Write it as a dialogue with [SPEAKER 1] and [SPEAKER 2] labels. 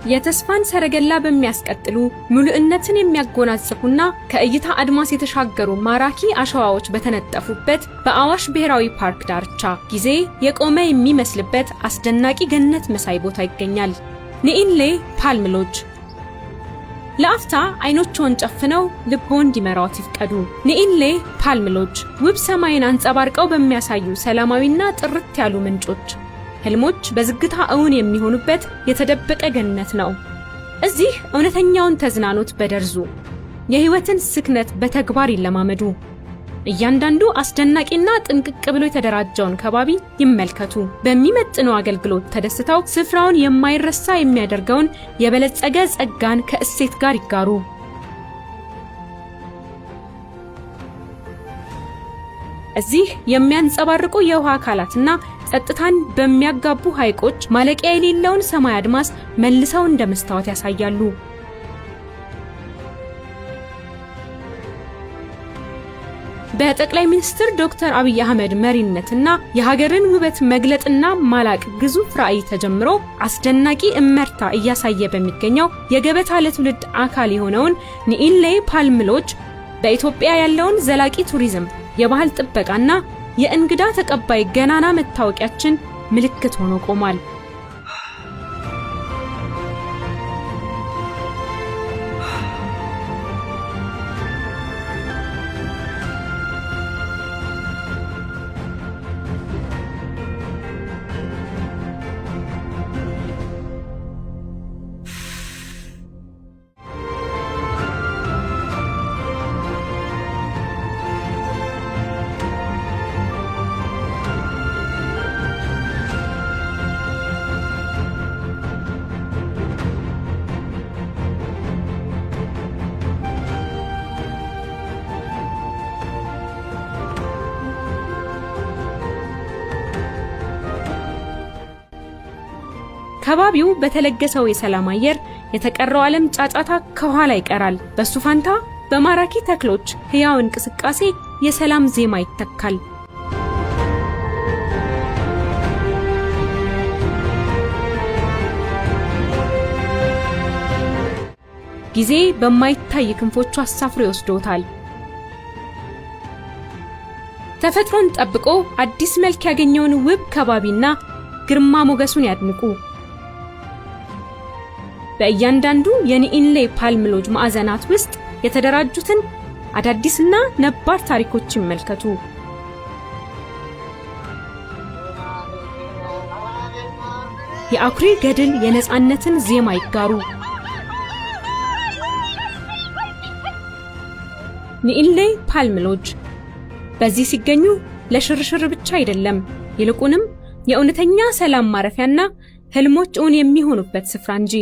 [SPEAKER 1] የተስፋን ሰረገላ በሚያስቀጥሉ፣ ሙሉእነትን የሚያጎናጽፉና ከእይታ አድማስ የተሻገሩ ማራኪ አሸዋዎች በተነጠፉበት በአዋሽ ብሔራዊ ፓርክ ዳርቻ ጊዜ የቆመ የሚመስልበት አስደናቂ ገነት መሳይ ቦታ ይገኛል። ኒኢንሌ ፓልም ሎጅ። ለአፍታ አይኖችዎን ጨፍነው ልብዎ እንዲመራዎት ይፍቀዱ። ኒኢንሌ ፓልም ሎጅ ውብ ሰማይን አንጸባርቀው በሚያሳዩ ሰላማዊና ጥርት ያሉ ምንጮች ህልሞች በዝግታ እውን የሚሆኑበት የተደበቀ ገነት ነው። እዚህ እውነተኛውን ተዝናኖት በደርዙ፣ የህይወትን ስክነት በተግባር ይለማመዱ። እያንዳንዱ አስደናቂና ጥንቅቅ ብሎ የተደራጀውን ከባቢ ይመልከቱ። በሚመጥነው አገልግሎት ተደስተው ስፍራውን የማይረሳ የሚያደርገውን የበለጸገ ጸጋን ከእሴት ጋር ይጋሩ። እዚህ የሚያንጸባርቁ የውሃ አካላትና ጸጥታን በሚያጋቡ ሐይቆች ማለቂያ የሌለውን ሰማይ አድማስ መልሰው እንደ መስታወት ያሳያሉ። በጠቅላይ ሚኒስትር ዶክተር አብይ አህመድ መሪነትና የሀገርን ውበት መግለጥና ማላቅ ግዙፍ ራዕይ ተጀምሮ አስደናቂ እመርታ እያሳየ በሚገኘው የገበታ ለትውልድ አካል የሆነውን ኒኢንሌ ፓልም ሎጅ በኢትዮጵያ ያለውን ዘላቂ ቱሪዝም፣ የባህል ጥበቃና የእንግዳ ተቀባይ ገናና መታወቂያችን ምልክት ሆኖ ቆሟል። ከባቢው በተለገሰው የሰላም አየር የተቀረው ዓለም ጫጫታ ከኋላ ይቀራል። በሱ ፋንታ በማራኪ ተክሎች ሕያው እንቅስቃሴ የሰላም ዜማ ይተካል። ጊዜ በማይታይ ክንፎቹ አሳፍሮ ይወስዶታል። ተፈጥሮን ጠብቆ አዲስ መልክ ያገኘውን ውብ ከባቢና ግርማ ሞገሱን ያድንቁ። በእያንዳንዱ የኒኢንሌ ፓልም ሎጅ ማዕዘናት ውስጥ የተደራጁትን አዳዲስና ነባር ታሪኮች ይመልከቱ። የአኩሪ ገድል የነጻነትን ዜማ ይጋሩ። ኒኢንሌ ፓልም ሎጅ በዚህ ሲገኙ ለሽርሽር ብቻ አይደለም፣ ይልቁንም የእውነተኛ ሰላም ማረፊያና ህልሞች እውን የሚሆኑበት ስፍራ እንጂ።